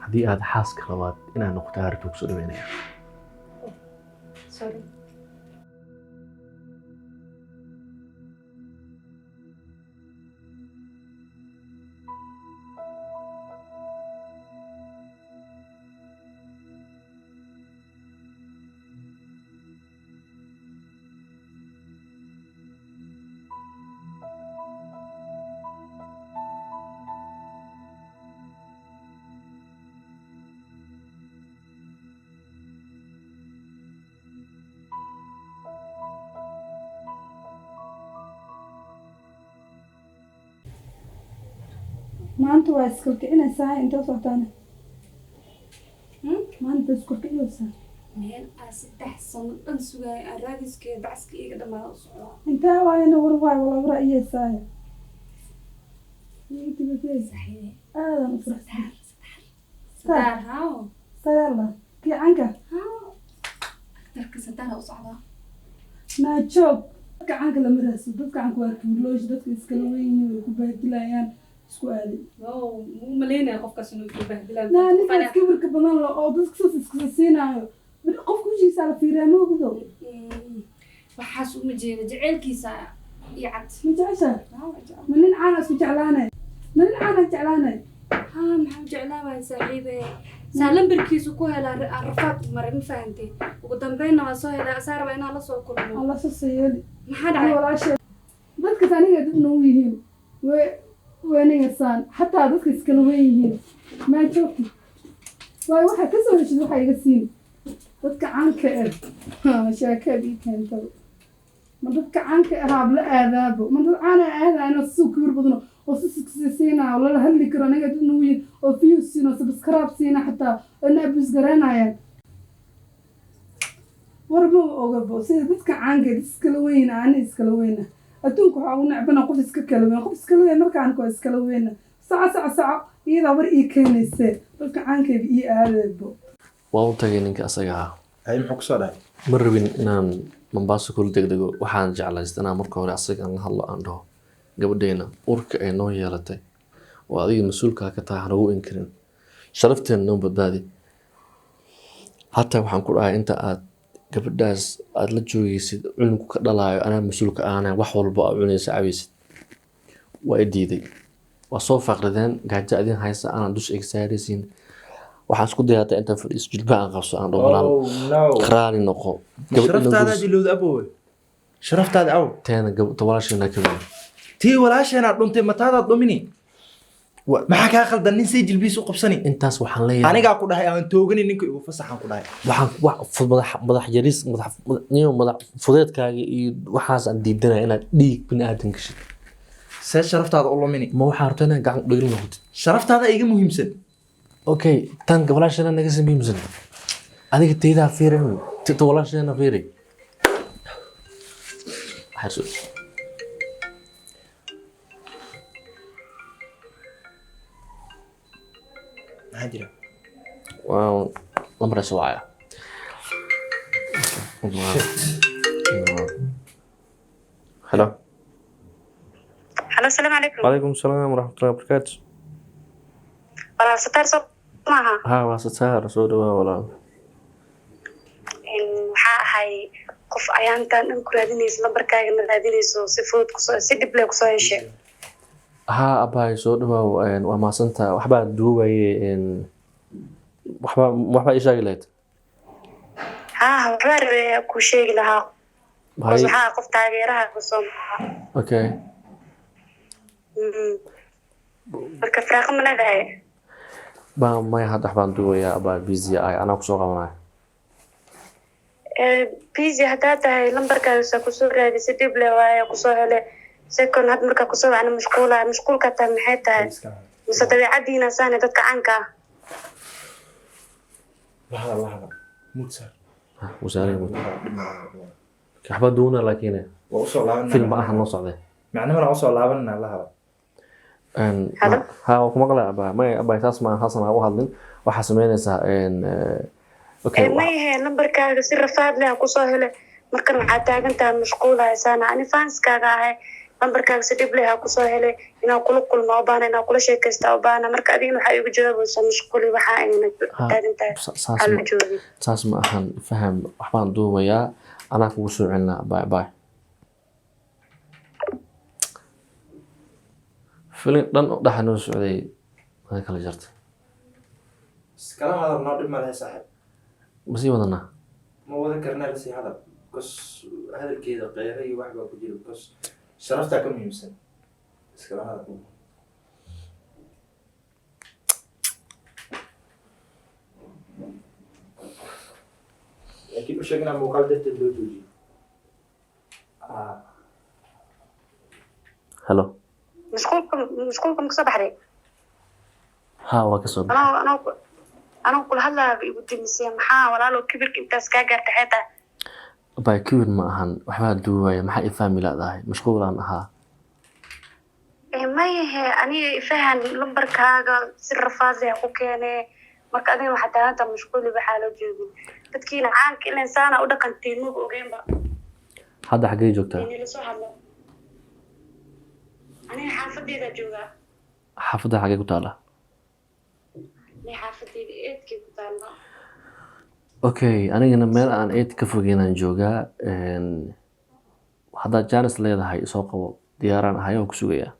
Haddii aad xaaska labaad inaad noqoto aartu kusoo dhaweynaya. Sorry. Maanta waa iskorkicinaysaa, intee u socotaana? Maanta iskorkicinaysaa. Meel aa 3 sano dhan sugaaya aan raadiskeeda dacska iiga dhamaada u socdaa. Intee waayana? War waay wala wara iyeysaayo. Saxiibe. Aadan u faraxsan. Sadaar haaw. Sagaala kiicanka. Haaw, aktarka sadaara u socdaa. Naajoog, dadka caanka lama raadso. Dadka caanka waa tuuloosh, dadka iskala weyn yihiin, way ku baahdilayaan, isku aaday. Wow, muu malaynaya qofkaas inuu isku bahdilaa? Naa ninkaas kibirka badan lo oo dadka saas iskasa siinaayo, qofka wejigiisa la fiiriyaa, ma ogdo. Waxaas uma jeeda, jaceylkiisa iyo cad. Ma jecesha? Haa, waa jecel. Ma nin caana isku jeclaanay? Ma nin caana jeclaanay? Haa, maxaa u jeclaa waay saaxiibe? Saa lambarkiisu ku helaa aan rafaad u maray, ma fahantay? Ugu dambeynna waa soo helaa, asaa raba inaan la soo kulmo. Alla sasayeeli. Maxaa dhacay? Walaashe, dadkas aniga dad nagu yihiin way weenagasaan, xataa dadka iskala weyn yihiin. Maa joogti waayo waxaa kasoo heshid waxaa iga siin dadka caanka ah. Sheekeed ii keentaba, ma dadka caanka ahaab la aadaabo? Ma dad caana aadaano suu kibir badno oo si siinaa oo lala hadli karo? Aniga dad nagu yihiin oo views siin oo subscribe siina, xataa oo na abuse garaynayaan. War ma ogabo sida dadka caanka ah, iskala weyna, ani iskala weyna. Adduunka waxaa ugu necbana qof iska kala weyn, qof iskala weyn. Markaan waa iskala weyna, saco saco saco iyadaa war ii keenayse, dadka caankayba ii aadaybo. Waa u tagay ninka asaga ahaa. Hay, muxuu kusoo dhahay? Ma rabin inaan Mombasa kula degdego. Waxaan jeclaystay inaan marka hore asaga aan la hadlo, aan dhaho gabadheena urka ay noo yeelatay oo adiga mas-uulkaa ka tahay hanagu inkirin, sharafteena noo badbaadi. Hataa waxaan ku dhahay inta aad gabadhaas aad la joogaysid, cunugku ka dhalaayo, anaa mas-uulka aanay, wax walba aad cunaysa cabaysid. Waa i diiday. Waa soo faaqrideen, gaajo adin haysa anaa dusha iga saaraysiin. Waxaan isku dayaa hataa intaan fadhiiso, jilbaha aan qabso, aan dhaho walaal, Oh no. raali noqo. Gabadha Sharaftaada dilowda, abowe, sharaftaada aw. Teena ta walaasheena ka weyn. Tii walaasheenaad dhuntay, mataadaad dhumini. Maxaa kaa khaldan? Nin say jilbiis u qabsani? Intaas waxaan leeyahay. Anigaa ku dhahay aan toogani ninka, igu fasaxaan ku dhahay. Waxaan wax madax madax yaris madax niyo madax fudeedkaaga iyo waxaas aan diidanaya inaad dhiig bini aadan gashid. See sharaftaada u lumini? Ma waxaa rabtaa inaad gacan dhigil noqotid? Sharaftaada iga muhiimsan. Okay, tan walaasheena naga sii muhiimsan. Adiga taydaa fiirin, ta walaasheena fiiri. Waxaa Maxaa jira? Waa lambarkaas wacaya. Hello. Halo, asalaamu calaykum. Calaykum salaam waraxmatullahi wabarakaatu. Walaal, Sataar soo maaha? Haa, waa Sataar, soo dhawaa walaal. Waxaa ahay qof ayaantan dhan ku raadinayso, lambarkaagana raadinayso, si fudud kusoo, si dhib leh kusoo heshay. Haa abaay, soo dhawaaw. Waa mahadsantaha. Waxbaa duubaye, waxbaa ii sheegi lahayd? Haa, waxbaa rabay kuu sheegi lahaa. Hay. Waxaa qof taageeraha kusoo maaha. Okay. Marka firaaqo ma leedahay? Ba maya, hadda waxbaan duubayaa abaa, busy ahay, anaa kusoo qabanaya. Busy haddaa tahay, lambarkaaga saa kusoo raadi, si dhib leh waaye kusoo hele. Second had markaa kusoo wacna mashquula mashquulka tahay, maxay tahay? Mise dabeecadiina saane dadka caanka ah? Lahada, lahada, mute saar. Wasaare waxbaa duubnaa laakiin Waa usoo laabanaa. Film ma aha noo socday. Macna mana usoo laabanaa, lahada. Halo? Ha, waa ku maqlay abaa. Maya abaa, saas ma saasna ha u hadlin. Waxaa sameynaysaa okay. Mayahe, lambarkaaga si rafaad leh aan kusoo hele, markan waxaa taagan tahay mashquul haysaana. Ani fanskaaga ahay, Lambarkaaga si dhib leh aa kusoo helay, inaan kula kulmo u baahna, inaan kula sheekaysta u baahna. Marka adigana waxaa iigu jawaabaysaa mashquuli, waxa ayna taagan tahay Saas aan ma la joogin. Saas ma ahan, faham. Waxbaan duubayaa, anaa kugu soo celinaa. Bye bye. Filin dhan oo dhexa noo socday waa kala jartay. Iskala hadal, noo dhib ma lehe, saaxiib. Ma sii wadanaa? Ma wadan karnaa, lasii hadal, because hadalkeeda qeero iyo wax baa ku jira, because sharaftaa ka muhiimsan. Iskala hadal. Laakiin u sheeg inaa muuqaal darteed loo joojiyo. Hello. Mashquulka ma kasoo baxday? Ha, waa kasoo baxay. Anoo kula hadlaaba igu dimisay. Maxaa, walaalow, kibirka intaas kaa gaartay xeetaa? Bye, kibir ma ahan, waxbaa duubaya. Maxaa i fahmi laadahay? Mashquulaan ahaa. Mayahe, aniga ifahan, lambarkaaga si rafaad leh ku keenee. Marka adiga waxaa taaganta mashquuli, waxaa loo joogin. Dadkiina caanka ilan saana u dhaqantiin, maba ogeynba. Hadda xaggee joogtaa? Inila soo hadlo, aniga xaafadeyda joogaa. Xaafadda xaggee ku taala? Aniga xaafadeyda eedkay ku taalla. Okay, anigana meel aan eed ka fogeynaan joogaa. Haddaad jaanis leedahay, isoo qabo, diyaaraan ahay oo ku sugayaa.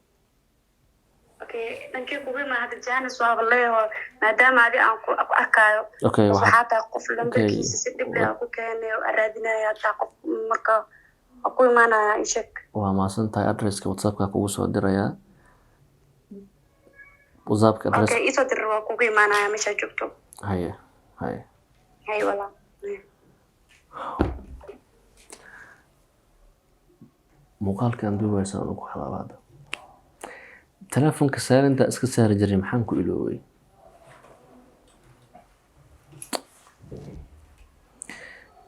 Okay, dhankee kugu imaa hadda? Janis waaba leeyaho, maadaama adi aan ku arkaayo. Okay. Bas waxaad waxaa tahay qof lambarkiisa si dhib leh aan ku keenay oo aan raadinaya. Hataa qof marka waa ku imaanaya, isheg. Waa mahadsan tahay. Adresska WhatsAppka kugu soo dirayaa, WhatsAppka address. Okay, isoo dir, waa kugu imaanaya meeshaa joogto. Haye haye. Hay walaa. Muuqaalkan duubaysa aan ku halaaba hadda. Telefonka silenta iska saari jiray, maxaan ku iloobay?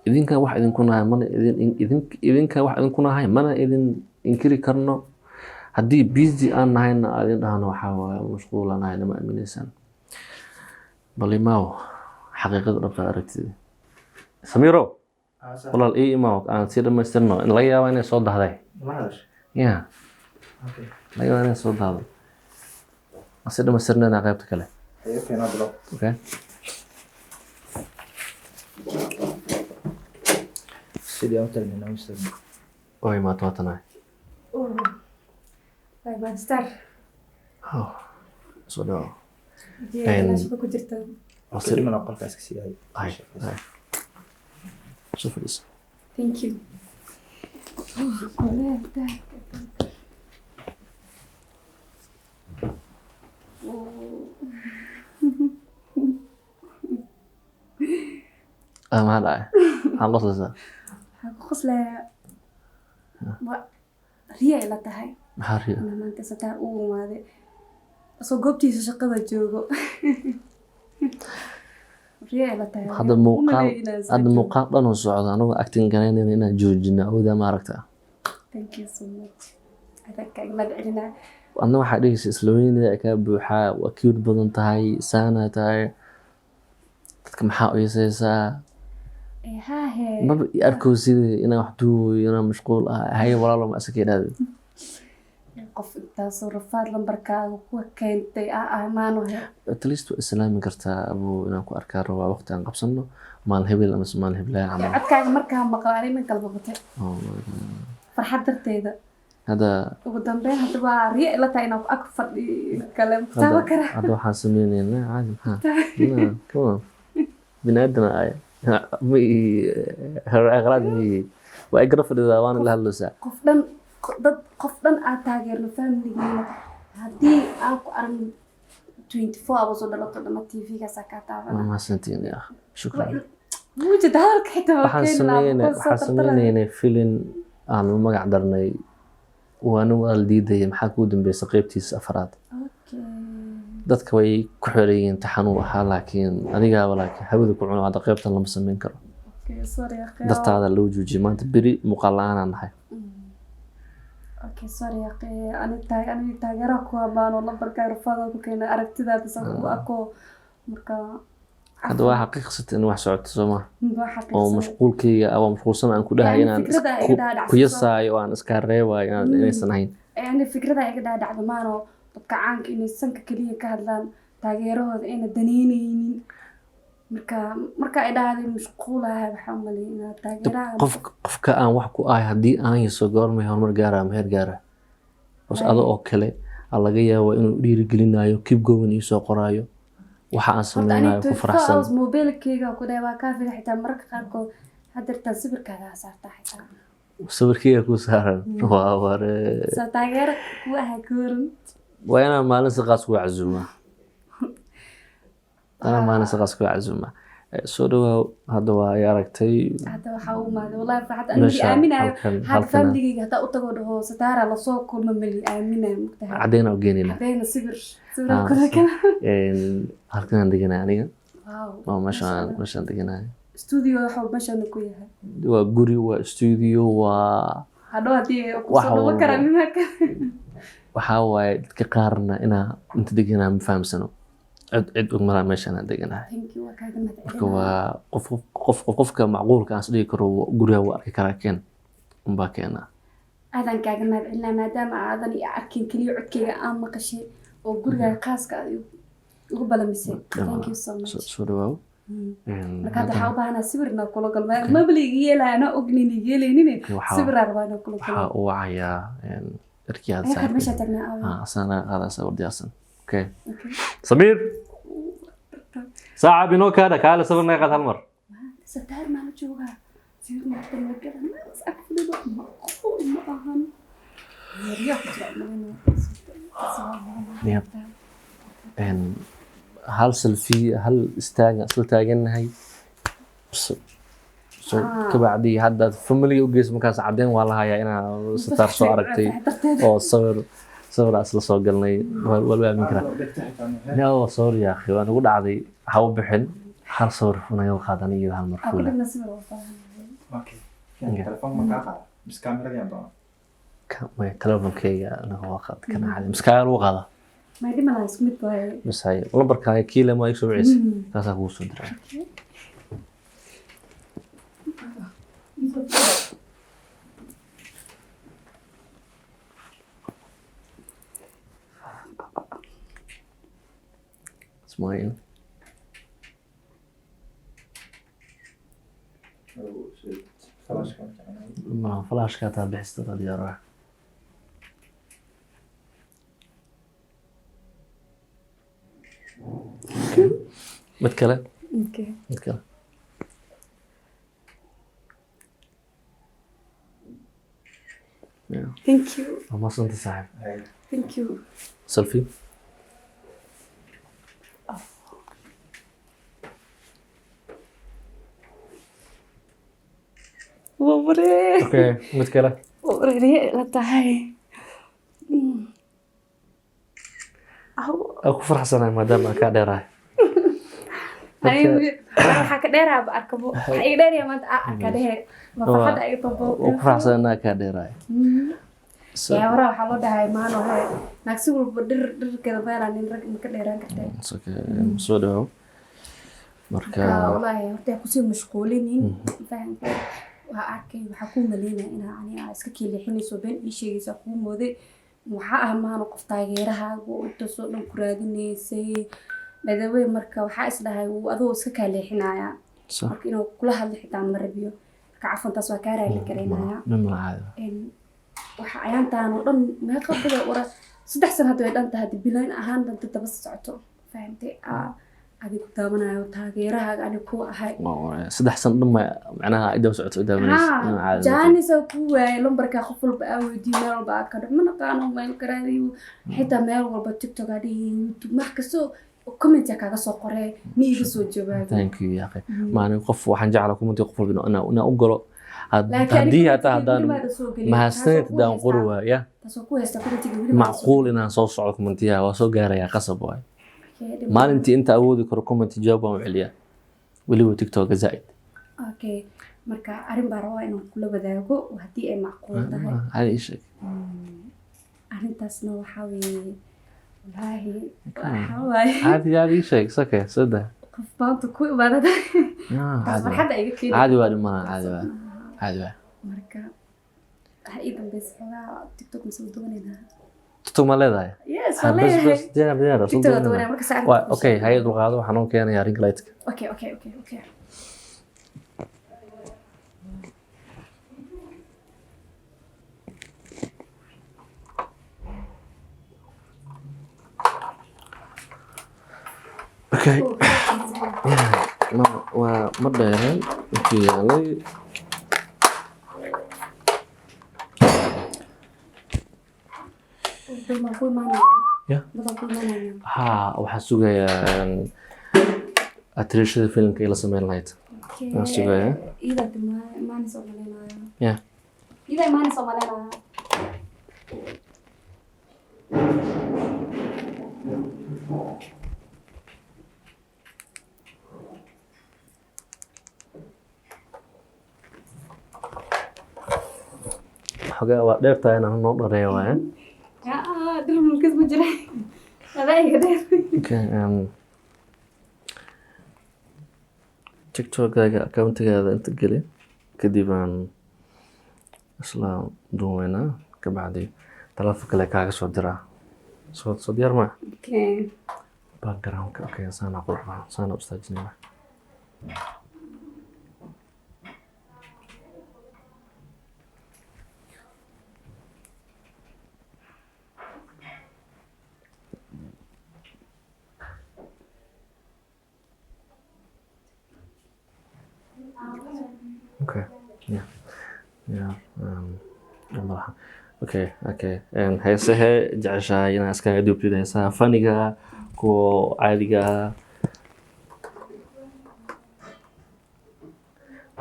Idinkan wax idinku nahay mana idin idin idinkan wax idinku nahay, mana idin inkiri karno. Haddii busy aan nahayna aad idin dhahno waxaa waaye mashquul aan nahay, nama aaminaysaan. Bal imaaw, xaqiiqada dhabta aragtida. Samiro, walaal, ii imaaw, aan sii dhamaystirno. In laga yaaba inay soo dahday. Ma hadasha? Ya. Okay. Laga yaaba inay soo dahdo, aan sii dhamaystirnayna qaybta kale. Haye, keenaa bilow. Okay. Sidii aan u tagnay aan u istaagno. Waa imaato, waa tanahay. Bye bye star. Oh, soo dhawo. Shaqo ku jirta. Waa Si dhiman oo qolkaas ka sii hay. Hay hay, soo fadhiiso. Thank you. Kuleel. Ah, maxaa dhacay? Maxaa qoslaysaa? Waxaan ku qoslayaa, waa riya ila tahay. Maxaa riya? Inaa maanta sataa u imaaday asoo goobtiisa shaqada joogo, riya ila tahay. Hadda Uma muuqaal maleeyo inaan soo hadda joogo. Muuqaal dhan oo socda anagoo acting garaynayna inaan joojino awoodaa, ma aragtaa? Thank you so much, adag kaaga mahad celinaa. Adna waxaa dhehaysa isla weynida kaa buuxaa, waa cute badan tahay, saana tahay, dadka maxaa u yeesaysaa? Haahe. Maba i arkow sidii inaan wax duubayo, inaan mashquul ahay. Haye walaalo, ma isaka idhaahde. Qof intaasoo rafaad lambarkaaga ku keentay ah amaano he. At least waa islaami kartaa abuu, inaan ku arkaa rabaa, waqti aan qabsano, maalin hebel ama maalin heblaya camal. Codkaaga markaa maqla ani kala babatay. Oh my God. Farxad darteeda. Hadda Ugu dambeyn hadda waa riya ila tahay inaan ku ag fadhi kale taaba kara. Hadda waxaan sameynaynaa caadi, maxaa? No, come on, bini aadam ay ma aqraad ma ihi, waa igara fadhidaa, waana la hadlaysaa. Qof dhan dad, qof dhan aad taageerno, familigiina, haddii aan ku aragno 24 hours oo dhalato dhama TV-gaasaa kaa Waa taabana. Mahadsantiin ya, shukran. Muujida hadalka xitaa waa Waxaan keeni lahaa, sameynay because soo waxaan tartaraya. sameynaynay filin aan u magac darnay waana waa la diidayay, maxaa kuu dambeysay, qeybtiisa afraad. Okay. Dadka way ku xiran yihiin, taxanuu ahaa, laakiin adigaaba laakiin hawada ku cuno. Hadda qeybtan lama sameyn karo. Okay, sorry akhi. Dartaada loo joojiyay, maanta beri muuqaal la-aanaan nahay. Okay, sorry akhi, ani taag ani taageeraha ku amaano, lambarkaa rafaada ku keenay, aragtidaada saan ku arko marka. Hadda waa xaqiiqsata in wax socoto, soo ma? Waa Oo xaqiiqsan. Mashquulkayga waa mashquulsan aan ku dhahay Yani inaan fikrada iga dhaadhacsan. ku yasaayo oo aan iska reebayo inaysan ahayn. Yani fikrada iga dhaadhacdo maano dadka caanka inay sanka keliya ka hadlaan, taageerahooda ayna danaynaynin. Marka ay dhahday mashquulahay, waxaa u maleeyay inaad taageeraha Qof qofka aan wax ku ahay haddii aan yeso, goormay horumar gaara ama heer gaara? Bas ado oo kale aa laga yaaba inuu dhiirigelinayo, keep going ii soo qoraayo, waxa aan Horta sameynayo aniga ku faraxsan. 24 hours mobilkeyga ku dhahay waa kaafiga, xitaa mararka qaarkood hadeertaan sawirkaada saartaa xitaa. Sawirkeyga ku saaran waa ware. Soo taageero kuwa ahaa ka waran? Waa inaan maalin si qaas kuga casuumaa, inaan maalin si qaas kuga casuumaa. Soo dhawaaw, hadda waa ay aragtay. Hadda waxaa u imaaday wallahi farxad aan mali Meesha aaminayo. halkan Hadda familigeyga hadaa u tago, dhaho Sataara lasoo kulma, mali aaminayo, mugtahay? Caddeyn u geenina. Cadeyna sawir sawir kula kala. Halkan aan deganahay aniga. Wow. Waa meeshaan deganahay. Studio waxa meeshaan ku yahay. Waa guri, waa studio, waa Hadhow haddii wax kusoo dhawo walbo. karaa mimaaka. Waxaa waaye dadka qaarna inaa inta deganaa ma fahamsano, cid cid og malaa meeshaan aan deganahay. Thank you, waa kaaga Marka mahadcelinaa. waa qof qofka macquulka aan is dhigi karo guriga waa arki karaa, keen unbaa keenaa. Aadan kaaga mahadcelinaa, maadaama aadan i arkin, keliya codkeyga aan maqashay oo gurigaaga khaaska aad igu balamisay. Thank you so much. Soo dhawaaw. Marka hadda waxaa u baahanaa sawir inaa kula galma, mabala iga yeelaya, anaa ognin iga yeelaynine. Sawiraa rabaa inaa kula Waxaa galo. u wacayaa erkii aad Ayakaan saaxiibka. Meeshaa taagnaa aawe? Ah, asana qaada sawir diyaarsan. Okay. Okay. Samiir, saaca binoo kaadha, kaale sawir naga qaad hal mar. Sataar maa la joogaa? Sawir maanta la galan is ag fadhido, macquul ma ahan. Maryaa ku jira umaleyna. Yep. Hal selfie, hal istaaga isla taagannahay. So kabacdi haddaad familiga u geyso, markaas caddeyn waa la hayaa inaa Sataar soo aragtay oo sawir aan isla soo galnay. Waa lagu aamin karaa. No, sorry ya akhi, waa nagu dhacday. Ha u bixin, hal sawir naga qaadan iyo hal mar Aa ku fuula. dhigna sawir oo baahan. Okay. Telefoon ma kaa qaada mise kaameradii aan doonaa? Telefonkeyga anaga waa qaad kana caadi, mise kaaga lagu qaadaa? May dhima laha, isku mid waaye. Bas haye, lambarkaaga kiile ma iga soo wicisa, kaasaa kugu soo diray. Ismaaciil. Oh, shit. Flashka ma jeclaan. Ma flashka hataa bixista diyaar ah. Mid kale. Okay. Mid kale. Yeah. Thank you. Waa mahadsantahay saaxiib. Hay. Thank you. Selfie. Wabaree. Okay, mid kale. Wabaree la tahay. Aw. Aan ku faraxsanahay maadaama aan kaa dheerahay. Aniga waxaa ka dheeraa ba arkabo. Waxa iga dheeraya maanta aa arka dhehe. Ma farxadda iga tobo. Waan ku faraxsanahay inaan kaa dheerahay. Yaa waraa, waxaa loo dhahay maano hore. Naagsi walba dhir dhirkeeda beelaa, nin rag ma ka dheeraan kartee. It's okay. Soo dhawow. Marka Wallaahi horta ha kusii mashquulinin, fahamtay? Waa arkay, waxaa kuu maleynaya inaa ani aa iska kiilixinayso, been ii sheegaysa kuu mooday. Waxaa ah maano qof taageerahaaga oo intaasoo dhan ku raadinaysay badawey. Marka waxaa is dhahay wuu adoo iska kaa leexinayaa. Marka inuu kula hadlo xitaa ma rabiyo. Marka cafantaas waa kaa raali garaynayaa. Nin caadi. Waxa ayaantaan oo dhan meeqa bilo wara, 3 sano hadda way dhan tahay, hadda bilayn ahaan danta daba socoto, fahamtay? Aa adigu daawanayo taageerahaaga ani ku ahay. 3 sano dhan ma macnaha idaba socoto idaabanaysa. Nin caadi. Jaanisa ku waayay lambarka, qof walba aa weydiiyo, meel walba aa ka dhac, ma naqaano meel karaadiyo, xitaa meel walba TikTok aa dhihi, YouTube, wax kastoo comment aa kaaga soo qoree, ma iiga soo jawaabo. Thank you ya akhi. Maalin qof waxaan jeclaa comment qof walba inaan u galo. Laakiin Haddii aniga hataa haddaan weli maada soo gelin. mahadsanid Taasoo ku haddaan qori haystaa. waaya. Taasoo ku haysta commentiga weli maada soo Macquul inaan soo socdo commentiyaha, waa soo gaarayaa, qasab waay. gelin. Okay, Maalintii inta awoodi karo comment jawaab waan u celiyaa, weliba TikToka zaaid. Okay, marka arrin baa rabaa inaan kula wadaago haddii ay macquul tahay. Caadi, ii sheeg. Arrintaasna waxaa weeye, wallaahi waxaa waaye Caadi caadi, ii sheeg. It's okay, soo daa. Qof maanta ku imaadada, taas Caadi waa. farxadda iga keeni. Caadi waa, dhimana, caadi waa, caadi waa. Marka Waxa ii dambeysa xoogaa TikTok mise duwanaynaa. TikTok ma leedahay? Yes, Ha, waa bas leeyahay. bas, diyaar diyaar, soo TikTok waa duwanayna. duwanaya marka saacad. Waa okay, hay dulqaado, waxaan u keenayaa ring light-ka. Okay. Okay. Yeah, ma waa ma dheereen intuu yaalay. Dad baan ku imaanaya. Yeah. Dad baan ku imaanaya. Haa, waxaan sugayaa atriishada filimka ila sameyn lahayd. Okay. Waan sugayaa. Iida imaanaysa oo maleynayo. Yeah. Iida imaanaysa oo maleynayo. Xogaa waa dheer tahay inaan noo dhareeyo waaye. Ah, dhul mulkis ma jira. Adaa iga dheer. Okay, TikTok-gaaga account-gaada inta geli, kadib aan isla duubaynaa, kabacdi taleefon kale kaaga soo diraa. Soo diyaar maa? Okay. Background-ka, okay, saana qurux badan, saana u istaajinayna. Okay, yeah, malaha. Okay. Heesahee jeceshahay inaad iskaga duubtid? Heesaha faniga, kuwa caadiga ah?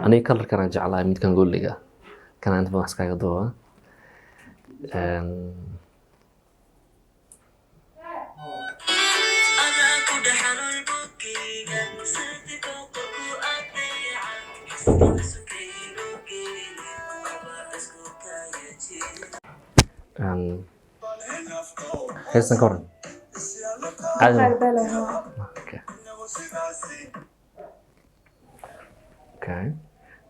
Aniga kalarkan aan jeclahay, midkan goldiga kana inta badan wax iskaga duuba. Heestan ka waran? Caadi ma? Qaar baa. Okay,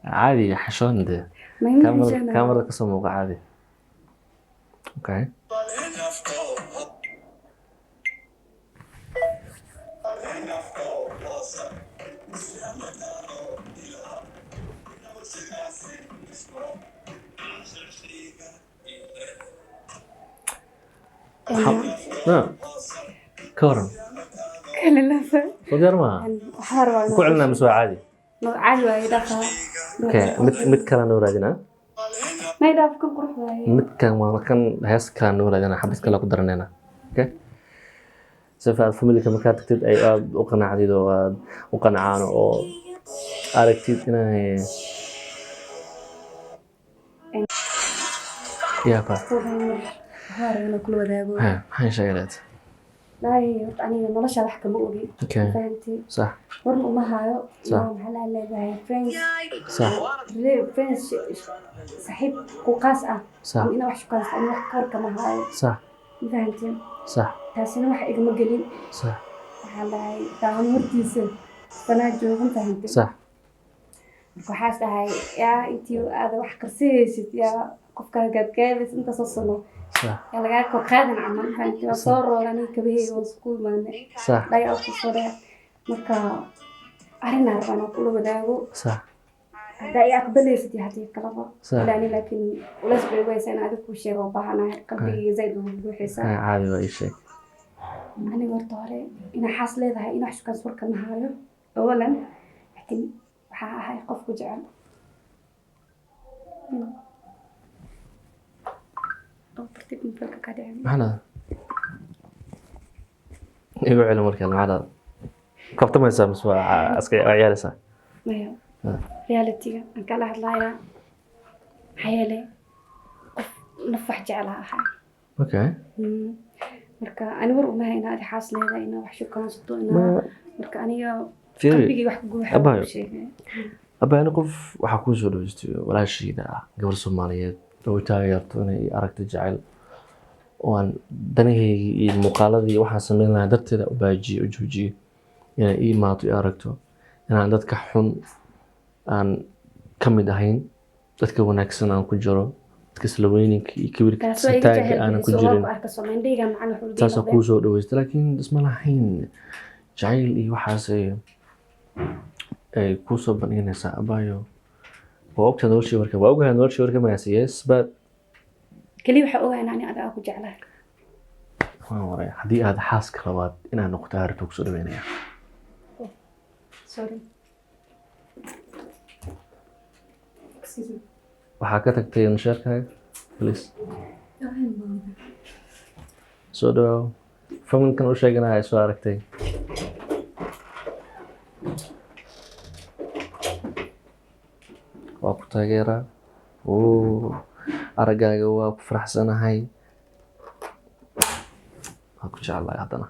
caadi xishoon dee. Ma ima Kamarada xishoonaya. Kamarada kasoo muuqa caadi. Okay. No. Ka waran? Kale lafa. Soo diyaar maaha? Waxaa rabaa Ku celinaa mise waa caadi? No, caadi waaye, dhaafa. Okay, mid kale noo raadinaa. May, dhaaf, kan qurux waaye. Midkan waa kan, hees kale noo raadinaa, xabad kale ku daranayna. Okay, sifa aad family-ka markaad tagtid ay aad u qanacdid oo aad u qancaan oo aragtid inay yaaba. Waxaa rabaa inaan kula wadaago. Ha, maxay sheegay leed? Dhahay, horta aniga nolosha wax kama ogi. Okay. Fahamtay? Sax. Warna uma hayo. Sax. Maxaa la leedahay friends. Sax. Friends, saaxiib ku qaas ah. Sax. Inaa wax shukaansto ani wax kor kama hayo. Sax. Ma fahamtay? Sax. Taasina wax igama gelin. Sax. Waxaa dhahay daawan hortiisa banaa jooga, ma fahamtay? Sax. Marka waxaas dhahay, yaa intii aada wax qarsihaysid, yaa qofkaa gaadgaadaysa intaasoo sano, Sax. yaa lagaa kor qaadan camal, ma fahamtay? Waa soo roor aniga kabaheyga waan isku imaanay. Sax. Dhaay oo soo dhahay. Marka arrinaa rabaa inaan kula wadaago. Sax. Haddaa i aqbalaysid iyo haddii kalaba. Sax. Ilaani, laakiin culays bay igu haysaa in adiga kuu sheego u baahanahay, qalbigayga zaid ugu buuxaysaa. Ha, caadi waa, ii sheeg. Aniga horta hore inaa xaas leedahay, in wax shukaans warka ma hayo awalan, laakiin waxaa ahay qof ku jecel oo tartiib mobilka ka dhicin. Maxaa dhahdaa? Igu celi markale, maxaa dhahdaa? Kabtamaysaa mise waa iska waa ciyaaraysaa? Maya, reality-ga aan kala hadlayaa, maxaa yeelay qof naf wax jeclaa ahay. Marka ani war uma hayna adi xaas leedahay, inaa wax shukaansato, inaa marka aniga Fiiri. qalbigii wax ku guuxa Abayo. ku sheegay. Abba, ani qof waxaa kuu soo dhaweystay walaashiida ah, gabar Soomaaliyeed oo i taageerto inay aragto jecel, oo aan danahaygii iyo muuqaaladii waxaan sameyn lahaa darteeda u baajiyey, u joojiyey, inay ii imaato, i aragto inaan dadka xun aan ka mid ahayn, dadka wanaagsan aan ku jiro. Dadka isla weyninka iyo kibirka Taas waa iga sitaaga jahil aanan ku bixiso, waa jirin. ku arka soomaalidayga macna wax walba Taasaa noqdeen. kuu soo dhaweystay, laakiin isma lahayn jacayl iyo waxaas ay kuu soo bandhiganaysaa. Abayo, waa ogtahay noloshii warka, waa ogahay noloshii warka mayas. Yes, but Kaliya waxaa ogahay in ani adiga ku jeclahay. Waan waray, haddii aad xaaska labaad inaad noqoto aad rabto, kusoo dhaweynaya. Sorry, excuse me. Waxaa ka tagtay nasheerkaaga, please soo dhawaaw. Familkan u sheeganaya soo aragtay. Waa ku taageeraa oo araggaaga waa ku faraxsanahay, waa ku jeclahay haddana.